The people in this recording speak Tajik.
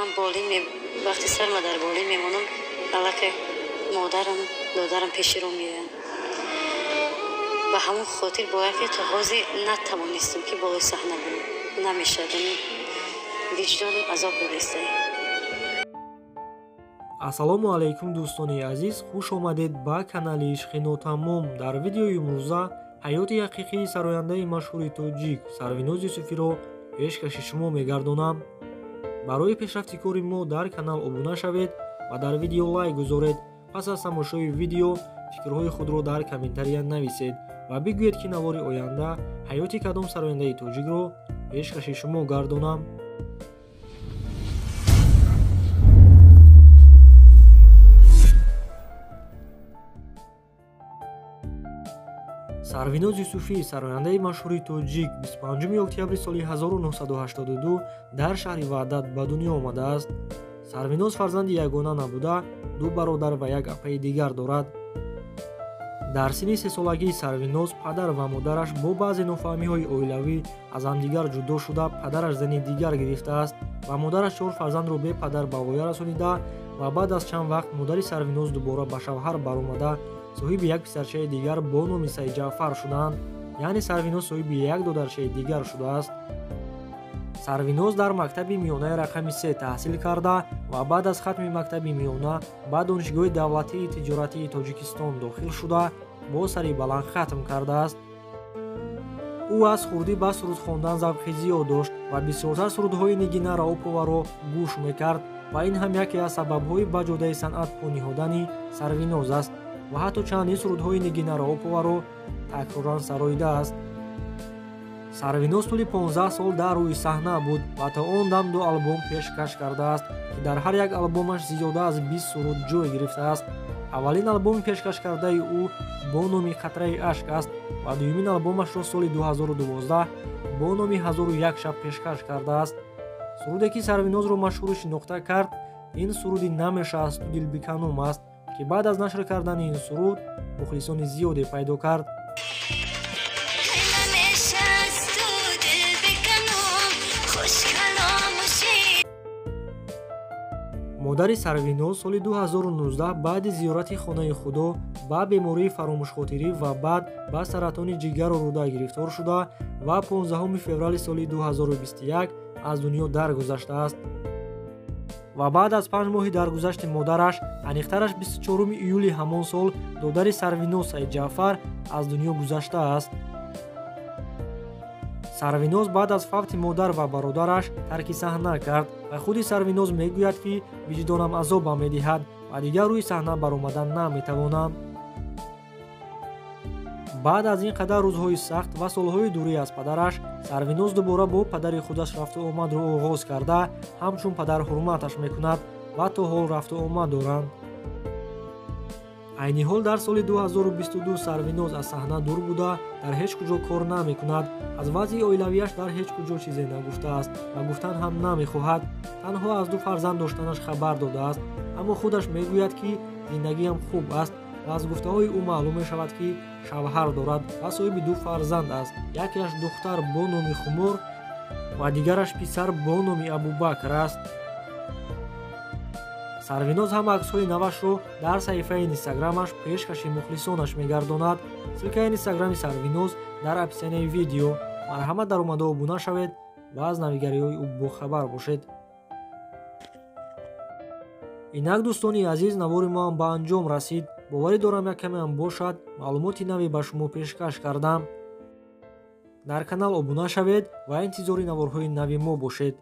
Ман болин вақти сарма дар болин мемонам, аллакай модарам, додарам пеши рӯ меоянд. Ба ҳамон хотир бояд ки то ҳозир натавонистам ки болои саҳна бинам. Намешавад, виҷдонам азоб додистае. Ассалому алайкум, дӯстони азиз, хуш омадед ба канали Ишқи нотамом. Дар видеои имрӯза ҳаёти ҳақиқии сарояндаи машҳури тоҷик Сарвиноз Юсуфиро пешкаши шумо мегардонам. Барои пешрафти кори мо дар канал обуна шавед ва дар видео лайк гузоред. Пас аз тамошои видео фикрҳои худро дар комментария нависед ва бигӯед, ки навори оянда ҳаёти кадом сарояндаи тоҷикро пешкаши шумо гардонам. Сарвиноз Юсуфӣ, сарояндаи машҳури тоҷик, 25 октябри соли 1982 дар шаҳри Ваҳдат ба дунё омадааст. Сарвиноз фарзанди ягона набуда, ду бародар ва як апаи дигар дорад. Дар синни сесолагии Сарвиноз падар ва модараш бо баъзе нофаҳмиҳои оилавӣ аз ҳамдигар ҷудо шуда, падараш зани дигар гирифтааст ва модараш чор фарзандро бепадар ба воя расонида ва баъд аз чанд вақт модари Сарвиноз дубора ба шавҳар баромада соҳиби як писарчаи дигар бо номи Саидҷаъфар шуданд. Яъне Сарвиноз соҳиби як додарчаи дигар шудааст. Сарвиноз дар мактаби миёнаи рақами 3 таҳсил карда ва баъд аз хатми мактаби миёна ба Донишгоҳи давлатии тиҷоратии Тоҷикистон дохил шуда, бо сари баланд хатм кардааст. Ӯ аз хурдӣ ба суруд хондан завқи зиёд дошт ва бисёртар сурудҳои Нигина Раупованро гӯш мекард ва ин ҳам яке аз сабабҳои ба ҷодаи санъат по ниҳодани Сарвиноз аст ва ҳатто чандин сурудҳои Нигина Раупованро такроран сароидааст. Сарвиноз тӯли 15 сол дар рӯи саҳна буд ва то он дам ду албом пешкаш кардааст, ки дар ҳар як албомаш зиёда аз 20 суруд ҷой гирифтааст. Аввалин албоми пешкашкардаи ӯ бо номи Қатраи ашк аст ва дуюмин албомашро соли 2012 бо номи 1001 шаб пешкаш кардааст. Суруде ки Сарвинозро машҳуру шинохта кард, ин суруди Намеша аз ту дил биканум аст, ки баъд аз нашр кардани ин суруд мухлисони зиёде пайдо кард. Модари Сарвиноз соли 2019 баъди зиёрати хонаи худо ба бемории фаромӯшхотирӣ ва баъд ба саратони ҷигару рӯда гирифтор шуда ва 15 феврали соли 2021 аз дунё даргузаштааст. Ва баъд аз 5 моҳи даргузашти модараш, аниқтараш 24 июли ҳамон сол, додари Сарвиноз Саидҷаъфар аз дунё гузаштааст. Сарвиноз баъд аз фавти модар ва бародараш тарки саҳна кард ва худи Сарвиноз мегӯяд, ки виҷдонам азобам медиҳад ва дигар рӯи саҳна баромадан наметавонам. Баъд аз ин қадар рӯзҳои сахт ва солҳои дурӣ аз падараш, Сарвиноз дубора бо падари худаш рафту омадро оғоз карда, ҳамчун падар ҳурматаш мекунад ва то ҳол рафту омад доранд. Айни ҳол дар соли 2022 Сарвиноз аз саҳна дур буда, дар ҳеҷ куҷо кор намекунад. Аз вазъи оилавиаш дар ҳеҷ куҷо чизе нагуфтааст ва гуфтан ҳам намехоҳад. Танҳо аз ду фарзанд доштанаш хабар додааст, аммо худаш мегӯяд, ки зиндагиам хуб аст ва аз гуфтаҳои ӯ маълум мешавад, ки шавҳар дорад ва соҳиби ду фарзанд аст. Якеаш духтар бо номи Хумор ва дигараш писар бо номи Абубакр аст. Сарвиноз ҳам аксҳои навашро дар саҳифаи инстаграмаш пешкаши мухлисонаш мегардонад. Ссилкаи инстаграми Сарвиноз дар описанияи видео. Марҳамат даромада обуна шавед ва аз навигариҳои ӯ бохабар бошед. Инак, дӯстони азиз, навори мо ҳам ба анҷом расид. Боварӣ дорам, як камеам бошад маълумоти наве ба шумо пешкаш кардам. Дар канал обуна шавед ва интизори наворҳои нави мо бошед.